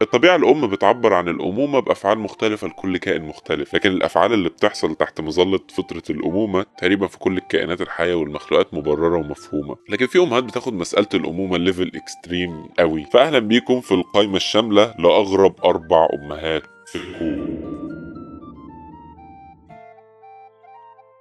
الطبيعة الأم بتعبر عن الأمومة بأفعال مختلفة لكل كائن مختلف، لكن الأفعال اللي بتحصل تحت مظلة فطرة الأمومة تقريبا في كل الكائنات الحية والمخلوقات مبررة ومفهومة. لكن في أمهات بتاخد مسألة الأمومة level extreme قوي. فأهلا بيكم في القائمة الشاملة لأغرب 4 أمهات في الكون.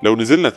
لو نزلنا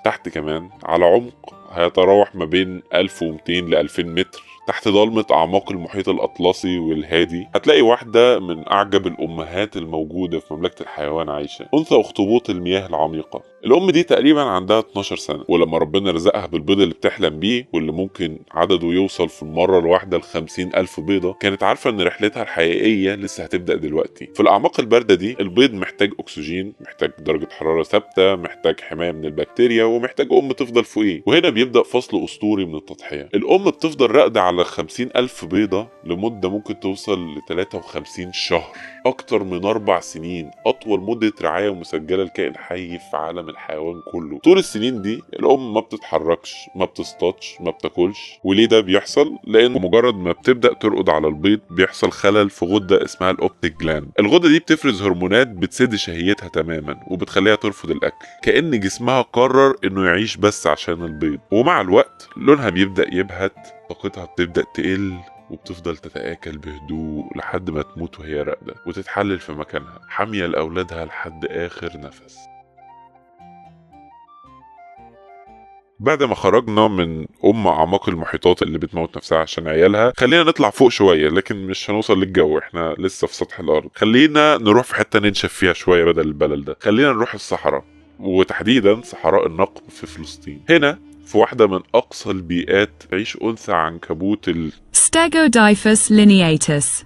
تحت كمان على عمق هيتراوح ما بين 1200 ل 2000 متر تحت ضلمة أعماق المحيط الأطلسي والهادي، هتلاقي واحدة من أعجب الأمهات الموجودة في مملكة الحيوان عايشة، أنثى أخطبوط المياه العميقة. الأم دي تقريبا عندها 12 سنة، ولما ربنا رزقها بالبيض اللي بتحلم بيه واللي ممكن عدده يوصل في المرة الواحدة ل50,000 بيضة، كانت عارفة إن رحلتها الحقيقية لسه هتبدأ دلوقتي. في الأعماق الباردة دي البيض محتاج أكسجين، محتاج درجة حرارة ثابتة، محتاج حماية من البكتيريا، ومحتاج أم تفضل فوقيه. وهنا بيبدأ فصل أسطوري من التضحية. الأم بتفضل راقدة على 50,000 بيضة لمدة ممكن توصل ل 53 شهر، أكتر من 4 سنين، أطول مدة رعاية مسجلة لكائن حي في عالم الحيوان كله. طول السنين دي الأم ما بتتحركش، ما بتصطادش، ما بتاكلش. وليه ده بيحصل؟ لأن مجرد ما بتبدأ ترقد على البيض بيحصل خلل في غدة اسمها ال optic gland. الغدة دي بتفرز هرمونات بتسد شهيتها تماما وبتخليها ترفض الأكل، كأن جسمها قرر إنه يعيش بس عشان البيض. ومع الوقت لونها بيبدأ يبهت، طاقتها بتبدأ تقل، وبتفضل تتآكل بهدوء لحد ما تموت وهي راقدة وتتحلل في مكانها، حامية لأولادها لحد آخر نفس. بعد ما خرجنا من أم أعماق المحيطات اللي بتموت نفسها عشان عيالها، خلينا نطلع فوق شوية، لكن مش هنوصل للجو، احنا لسه في سطح الأرض. خلينا نروح في حتة ننشف فيها شوية بدل البلل ده. خلينا نروح الصحراء، وتحديدا صحراء النقب في فلسطين. هنا في واحدة من أقصى البيئات تعيش أنثى عنكبوت Stegodyphus lineatus.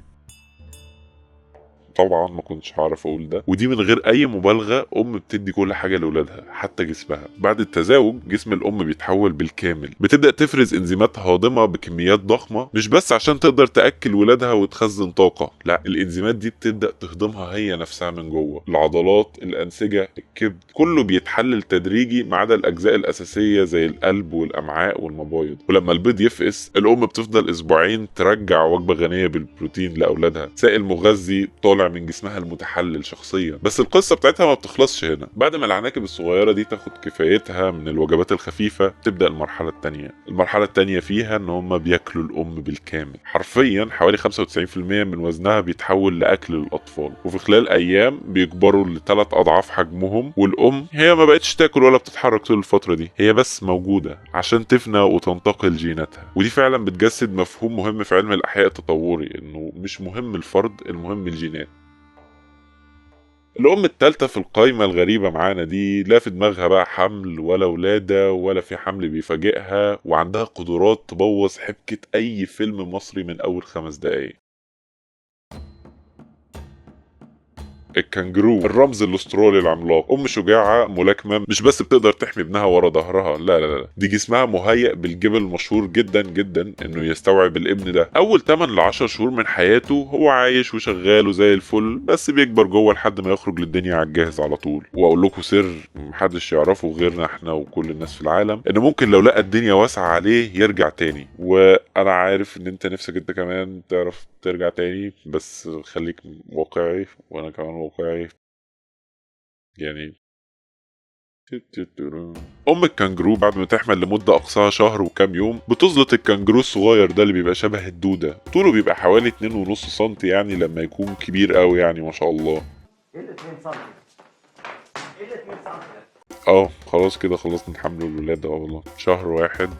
طبعا ما كنتش هعرف اقول ده، ودي من غير اي مبالغه. ام بتدي كل حاجة لاولادها حتى جسمها. بعد التزاوج جسم الام بيتحول بالكامل، بتبدا تفرز انزيمات هاضمه بكميات ضخمة، مش بس عشان تقدر تاكل ولادها وتخزن طاقة، لا، الانزيمات دي بتبدا تهضمها هي نفسها من جوه. العضلات، الانسجة، الكبد، كله بيتحلل تدريجي ما عدا الاجزاء الاساسية زي القلب والامعاء والمبايض. ولما البيض يفقس الام بتفضل اسبوعين ترجع وجبة غنية بالبروتين لاولادها، سائل مغذي طالع من جسمها المتحلل شخصيا. بس القصة بتاعتها ما بتخلصش هنا. بعد ما العناكب الصغيرة دي تاخد كفايتها من الوجبات الخفيفة، تبدا المرحلة الثانية. المرحلة الثانية فيها ان هم بياكلوا الام بالكامل، حرفيا حوالي 95% من وزنها بيتحول لاكل الاطفال، وفي خلال ايام بيكبروا ل3 اضعاف حجمهم. والام هي ما بقتش تاكل ولا بتتحرك طول الفترة دي، هي بس موجودة عشان تفنى وتنتقل جيناتها. ودي فعلا بتجسد مفهوم مهم في علم الاحياء التطوري، انه مش مهم الفرد، المهم الجينات. الأم التالتة في القايمة الغريبة معانا دي لا في دماغها بقى حمل ولا ولادة ولا في حمل بيفاجئها، وعندها قدرات تبوظ حبكة أي فيلم مصري من أول 5 دقايق. الكنجرو، الرمز الاسترالي العملاق، ام شجاعة ملاكمة، مش بس بتقدر تحمي ابنها ورا ظهرها، لا لا لا، دي جسمها مهيأ بالجبل المشهور جدا جدا انه يستوعب الابن ده. اول 8 ل 10 شهور من حياته هو عايش وشغال وزي الفل، بس بيكبر جوه لحد ما يخرج للدنيا على الجاهز على طول. واقول لكم سر محدش يعرفه غيرنا احنا وكل الناس في العالم، انه ممكن لو لقى الدنيا واسعة عليه يرجع تاني. وانا عارف ان انت نفسك انت كمان تعرف ترجع تاني، بس خليك واقعي وانا كمان واقعي. يعني ام الكنجرو بعد ما تحمل لمدة اقصاها شهر وكام يوم، بتزلط الكنجرو الصغير ده اللي بيبقى شبه الدودة، طوله بيبقى حوالي 2.5 سم، يعني لما يكون كبير قوي يعني ما شاء الله. ايه ال 2 سم؟ ايه ال 2 سم؟ خلاص كده خلصنا الحمل والولاده. والله شهر واحد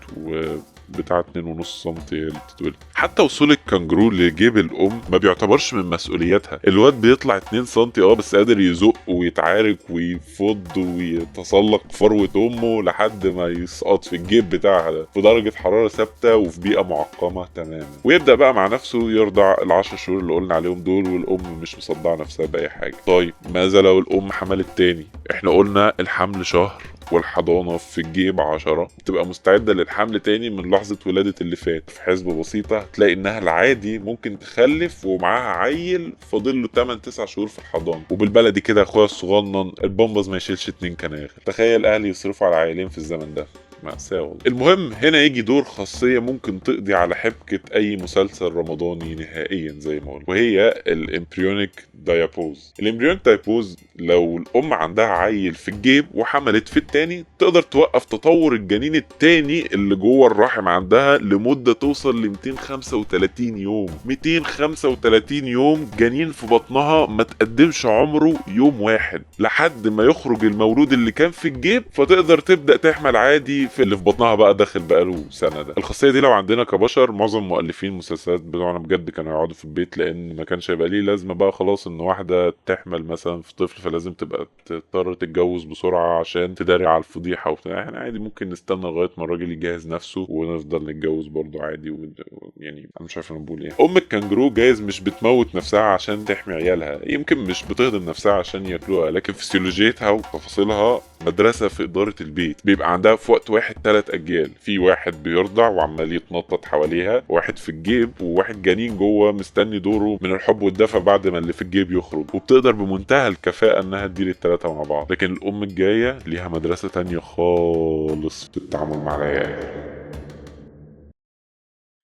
بتاع 2.5 سم اللي بتتولد. حتى وصول الكنجرو لجيب الام ما بيعتبرش من مسؤولياتها. الواد بيطلع 2 سم بس قادر يزق ويتعارك ويفض ويتسلق فروه امه لحد ما يسقط في الجيب بتاعها ده في درجه حرارة ثابتة وفي بيئة معقمه تماما، ويبدا بقى مع نفسه يرضع ال10 شهور اللي قلنا عليهم دول، والام مش مصدعه نفسها باي حاجة. طيب ماذا لو الام حملت تاني؟ احنا قلنا الحمل شهر والحضانه في الجيب 10، تبقى مستعدة للحمل تاني من لحظة ولاده اللي فات. في حسبه بسيطة هتلاقي انها العادي ممكن تخلف ومعاها عيل فاضل له 8-9 شهور في الحضانة. وبالبلدي كده اخويا الصغنن البامبز ما يشيلش 2 كناغر. تخيل اهلي يصرفوا على عيلين في الزمن ده، مأساة والله. المهم هنا يجي دور خاصية ممكن تقضي على حبكة أي مسلسل رمضاني نهائيا زي ما قلنا، وهي ال embryonic diapause. ال embryonic diapause لو الأم عندها عيل في الجيب وحملت في التاني، تقدر توقف تطور الجنين التاني اللي جوه الرحم عندها لمدة توصل ل 235 يوم. 235 يوم جنين في بطنها ما تقدمش عمره يوم واحد، لحد ما يخرج المولود اللي كان في الجيب، فتقدر تبدأ تحمل عادي في اللي في بطنها بقى داخل بقاله سنة. ده الخاصية دي لو عندنا كبشر، معظم مؤلفين المسلسلات بتوعنا بجد كانوا يقعدوا في البيت، لان ما كانش هيبقى ليه لازمه بقى خلاص ان واحدة تحمل مثلا في طفل فلازم تبقى تضطر تتجوز بسرعة عشان تداري على الفضيحة وبتاع. احنا عادي ممكن نستنى لغاية ما الراجل يجهز نفسه ونفضل نتجوز برضه عادي يعني انا مش عارف انا بقول ايه. ام الكنجرو جايز مش بتموت نفسها عشان تحمي عيالها، يمكن مش بتهضم نفسها عشان ياكلوها، لكن فسيولوجيتها وتفاصيلها مدرسه في ادارة البيت. بيبقى عندها في وقت واحد 3 اجيال، في واحد بيرضع وعمال يتنطط حواليها، واحد في الجيب، وواحد جنين جوه مستني دوره من الحب والدفى بعد ما اللي في الجيب يخرج. وبتقدر بمنتهى الكفاءة انها تدير الثلاثة مع بعض. لكن الام الجاية ليها مدرسة تانية خالص في التعامل مع العيال.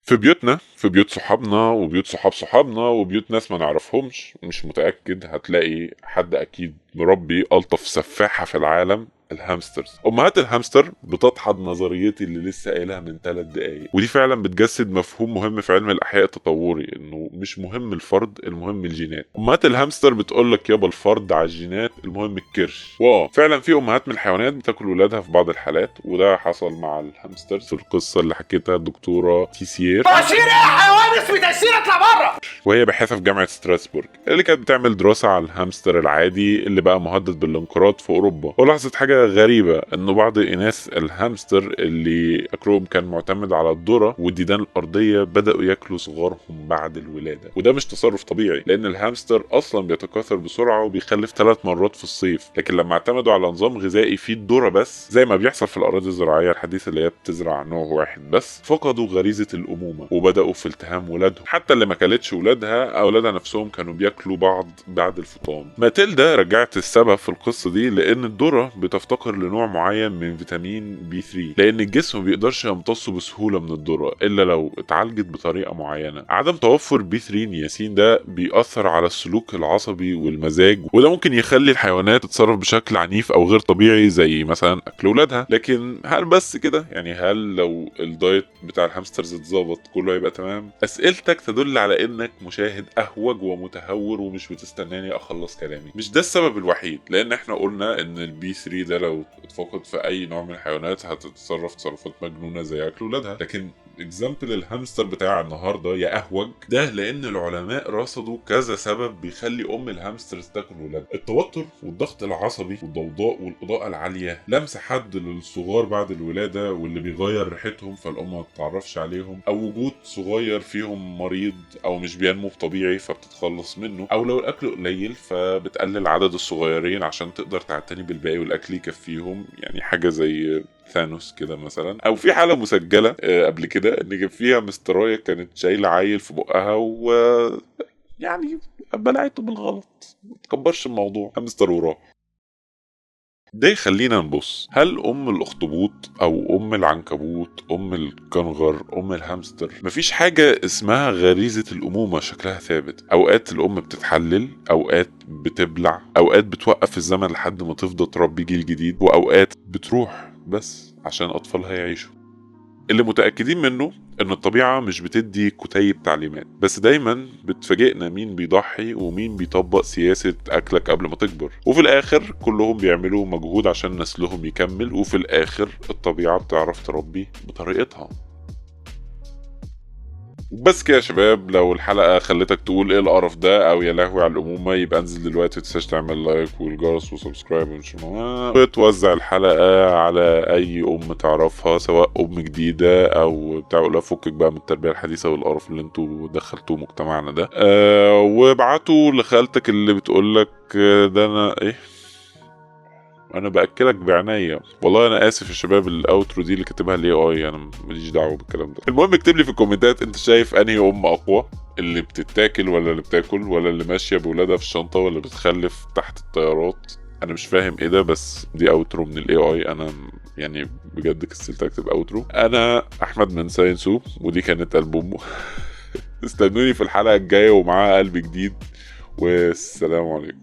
في بيوتنا، في بيوت صحابنا وبيوت صحاب صحابنا وبيوت ناس ما نعرفهمش، مش متأكد، هتلاقي حد أكيد مربي ألطف سفاحة في العالم، ال hamsters. امهات الهامستر بتدحض نظريتي اللي لسه قايلها من 3 دقايق، ودي فعلا بتجسد مفهوم مهم في علم الاحياء التطوري، انه مش مهم الفرد، المهم الجينات. امهات الهامستر بتقول لك يابا الفرد على الجينات، المهم الكرش. wow، فعلا في امهات من الحيوانات بتاكل ولادها في بعض الحالات، وده حصل مع ال hamsters في القصة اللي حكيتها الدكتورة تيسير. تأشيرة يا حيوان، اسمي تأشيرة، اطلع بره. وهي باحثه في جامعه ستراسبورغ، اللي كانت بتعمل دراسة على الهامستر العادي اللي بقى مهدد بالانقراض في اوروبا. ولاحظت حاجة غريبة، انه بعض اناث الهامستر اللي اكلهم كان معتمد على الذرة والديدان الارضية بداوا ياكلوا صغارهم بعد الولادة، وده مش تصرف طبيعي لان الهامستر اصلا بيتكاثر بسرعة وبيخلف 3 مرات في الصيف. لكن لما اعتمدوا على نظام غذائي فيه الذرة بس، زي ما بيحصل في الاراضي الزراعية الحديثة اللي هي بتزرع نوع واحد بس، فقدوا غريزة الامومة وبداوا في التهام ولادهم. حتى اللي ما كلتش ولادها، اولادها نفسهم كانوا بياكلوا بعض بعد الفطام. ماتيلدا رجعت السبب في القصة دي لان الذرة بتفتقر لنوع معين من فيتامين بي 3، لان الجسم ما بيقدرش يمتصه بسهولة من الذرة الا لو اتعالجت بطريقة معينة. عدم توفر بي 3 نياسين ده بيأثر على السلوك العصبي والمزاج، وده ممكن يخلي الحيوانات تتصرف بشكل عنيف او غير طبيعي زي مثلا اكل ولادها. لكن هل بس كده؟ يعني هل لو ال diet بتاع ال hamsters اتظبط كله هيبقى تمام؟ اسئلتك تدل على انك مشاهد اهوج ومتهور ومش بتستناني اخلص كلامي. مش ده السبب الوحيد، لان احنا قلنا ان البي 3 ده لو اتفقد في اي نوع من الحيوانات هتتصرف تصرفات مجنونة زي اكل ولادها. لكن example الهامستر بتاع النهارده يا اهوج ده لان العلماء رصدوا كذا سبب بيخلي ام ال hamsters تاكل ولادها: التوتر والضغط العصبي والضوضاء والاضاءة العالية، لمس حد للصغار بعد الولادة واللي بيغير ريحتهم فالام ما تتعرفش عليهم، او وجود صغير فيهم مريض او مش بينمو طبيعي فبتتخلص منه، او لو الاكل قليل فبتقلل عدد الصغيرين عشان تقدر تعتني بالباقي والاكل يكفيهم، يعني حاجة زي ثانوس كده مثلا. او في حاله مسجله قبل كده ان كان فيها مسترايه كانت شايله عيل في بقها و يعني بلعته بالغلط. ما تكبرش الموضوع، هامستر وراه. ده يخلينا نبص، هل ام الاخطبوط او ام العنكبوت، ام الكنغر، ام الهامستر، مفيش حاجة اسمها غريزة الامومة شكلها ثابت. اوقات الام بتتحلل، اوقات بتبلع، اوقات بتوقف الزمن لحد ما تفضل تربي جيل جديد، واوقات بتروح بس عشان اطفالها يعيشوا. اللي متأكدين منه ان الطبيعة مش بتدي كتيب تعليمات، بس دايما بتفاجئنا مين بيضحي ومين بيطبق سياسة اكلك قبل ما تكبر، وفي الاخر كلهم بيعملوا مجهود عشان نسلهم يكمل، وفي الاخر الطبيعة بتعرف تربي بطريقتها. بس كده يا شباب، لو الحلقة خلتك تقول ايه القرف ده او يا لهوي على الامومة، يبقى انزل دلوقتي متنساش تعمل like والجرس و subscribe وتوزع الحلقة على اي ام تعرفها، سواء ام جديدة او بتاع، لا فكك بقى من التربية الحديثة والقرف اللي انتوا دخلتوه مجتمعنا ده. وابعتوا لخالتك اللي بتقولك ده انا ايه، انا باكلك بعناية. والله انا اسف يا شباب، ال outro دي اللي كاتبها ال AI، انا ماليش دعوه بالكلام ده. المهم اكتب لي في الكومنتات انت شايف انهي ام اقوى، اللي بتتاكل ولا اللي بتاكل، ولا اللي ماشية بولادها في الشنطة، ولا بتخلف تحت الطيارات. انا مش فاهم ايه ده، بس دي outro من ال AI. انا يعني بجد كسلت اكتب outro. انا احمد من ساينسو، ودي كانت البومه. استنوني في الحلقة الجاية ومعاها قلب جديد، والسلام عليكم.